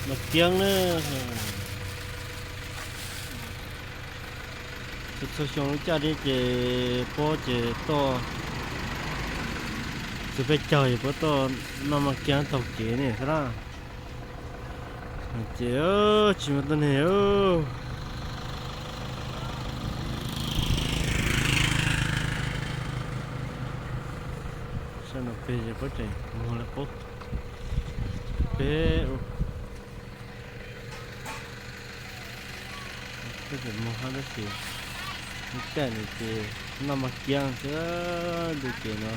Mas kiab na, txhua xyoo lub caij li ces pob ces toj, txog peb caug ces pob toj noj mas kiab taug kev ne xwb na. Ces tsis muaj tuab neeg. Sab no pem ces pob tseem muag li qub. Peb, peb tseem muag hab tab sis lub caij no ces noj mas kiab xwb, ntu ces no.